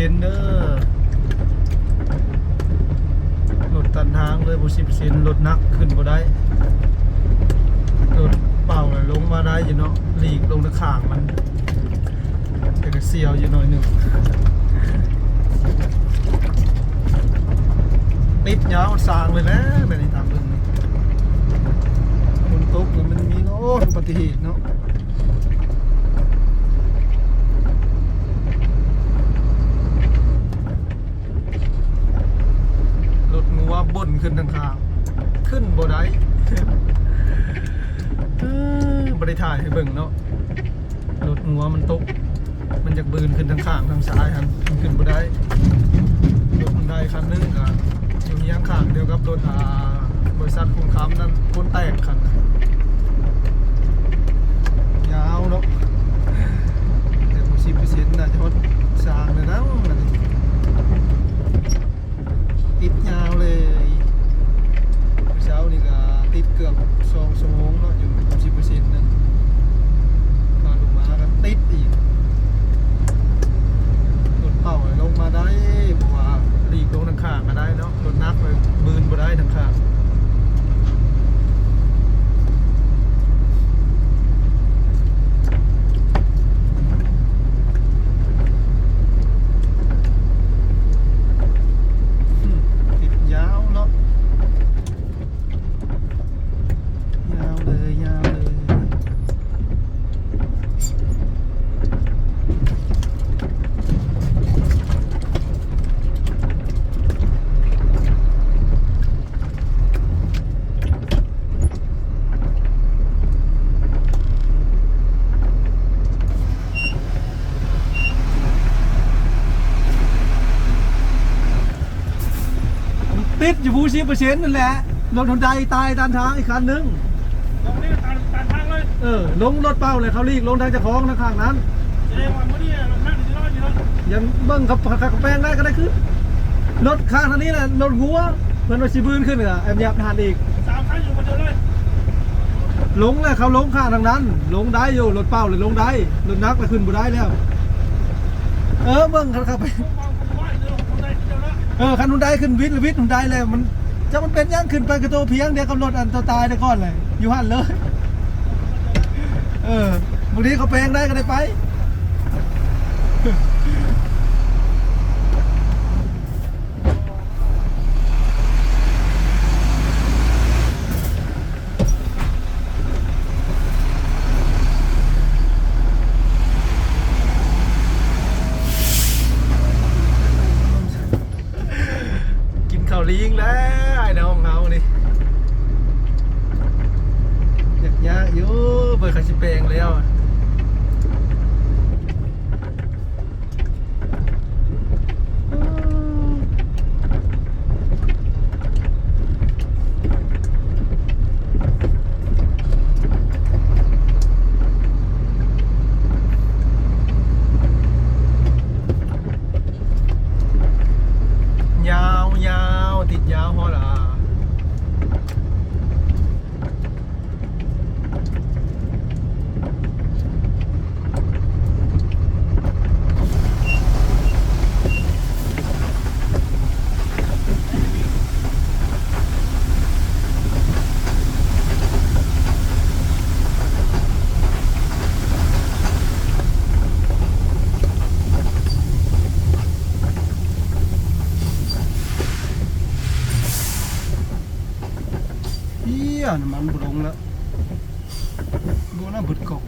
ເຫັນເດີ ລົດຕັນທາງເລີຍ ບໍ່ສິບເປີເຊັນ ລົດໜັກຂຶ້ນບໍ່ໄດ້ ລົດເປົາລະລົງມາໄດ້ຢູ່ເນາະ ຫຼີກລົງທາງຂ້າງມັນ ແຕ່ກໍສ່ຽວຢູ່ໜ້ອຍໜຶ່ງ ຕິດຍາວຊາງເລີຍແຫຼະ ແບບນີ້ຕາມເບິ່ງນີ້ ຝົນຕົກແລ້ວມັນມີ ໂອ້ ອຸບັດຕິເຫດເນາະ. ລົດງົວບົນຂຶ້ນທາງຂ້າງ ຂຶ້ນບໍ່ໄດ້ ເອີ ບໍ່ໄດ້ຖ່າຍໃຫ້ເບິ່ງເນາະ ລົດງົວມັນຕົກ ມັນຢາກບືນຂຶ້ນທາງຂ້າງທາງຊ້າຍຫັ້ນ ມັນຂຶ້ນບໍ່ໄດ້ ລົດຮຸນໄດຄັນໜຶ່ງກະຢູ່ຮຽງຂ້າງດຽວກັບລົດ ອ່າ ບໍລິສັດຄົງຄຳນັ້ນ ໂຄນແຕກຄັນ ຍາວເນາະ ແຕ່ບໍ່ສິບເປີເຊັນ ໜ້າຈະຮອດຊາງແລ້ວນະ ອັນນີ້ ຕິດຍາວເລີຍ ມື້ເຊົ້ານີ້ກະຕິດເກືອບສອງຊົ່ວໂມງເນາະ ຢູ່ຫົກສິບເປີເຊັນນັ້ນ ມາລົງມາກະຕິດອີກ ລົດເປົາລົງມາໄດ້ ເພາະວ່າຫຼີກລົງທາງຂ້າງກະໄດ້ເນາະ ລົດໜັກເລີຍບືນບໍ່ໄດ້ທາງຂ້າງ. ອືມ ຕິດຍາວເນາະ ຍາວເລີຍ ຍາວເລີຍ. ມັນຕິດຢູ່ພູຊິບເປີເຊັນນັ້ນແຫຼະ ລົດຮຸນໄດຕາຍຕາມທາງອີກຄັນໜຶ່ງ ລົງນີ້ຕາມ ຕາມທາງເລີຍ ເອີ ລົງລົດເປົາແລ້ວເຂົາຫຼີກລົງທາງເຈົ້າຂອງທາງຂ້າງນັ້ນ ສະແດງວ່າມື້ນີ້ລົດໜັກຊິລອຍຢູ່ເນາະ ຍັງເບິ່ງເຂົາ ເຂົາ ເຂົາແປງໄດ້ກໍໄດ້ຄື ລົດຂ້າງທາງນີ້ແຫຼະ ລົດງົວ ເພິ່ນວ່າຊິບືນຂຶ້ນກໍແອມຍັບນານອີກ ສາມຄັນຢູ່ຄົນດຽວເລີຍ ລົງແລ້ວ ເຂົາລົງຂ້າງທາງນັ້ນ ລົງໄດ້ຢູ່ ລົດເປົາແລ້ວລົງໄດ້ ລົດໜັກແລ້ວຂຶ້ນບໍ່ໄດ້ແລ້ວ ເອີ ເບິ່ງຄັນເຂົາໄປ ເອີ ຄັນຮຸນໄດຂຶ້ນວິດ ວິດຮຸນໄດແລ້ວ ມັນ ຈັກມັນເປັນຫຍັງ ຂຶ້ນໄປກະໂຕພຽງດຽວກັບລົດອັນໂຕຕາຍແຕ່ກ່ອນແຫຼະ ຢູ່ຫັ້ນເລີຍ ເອີ ບາງທີເຂົາແປງໄດ້ກໍໄດ້ໄປ. ກິນເຂົ້າລີງແລ້ວ ອ້າຍນ້ອງເຮົານີ້ ຍາກໆຢູ່ ເບິ່ງເຂົາຊິແປງແລ້ວ. ຍາວໆ ຕິດຍາວພໍລະ. ເອີ ນ້ຳມັນບໍ່ລົງແລ້ວ ບໍ່ນະ ເບິດກອກ.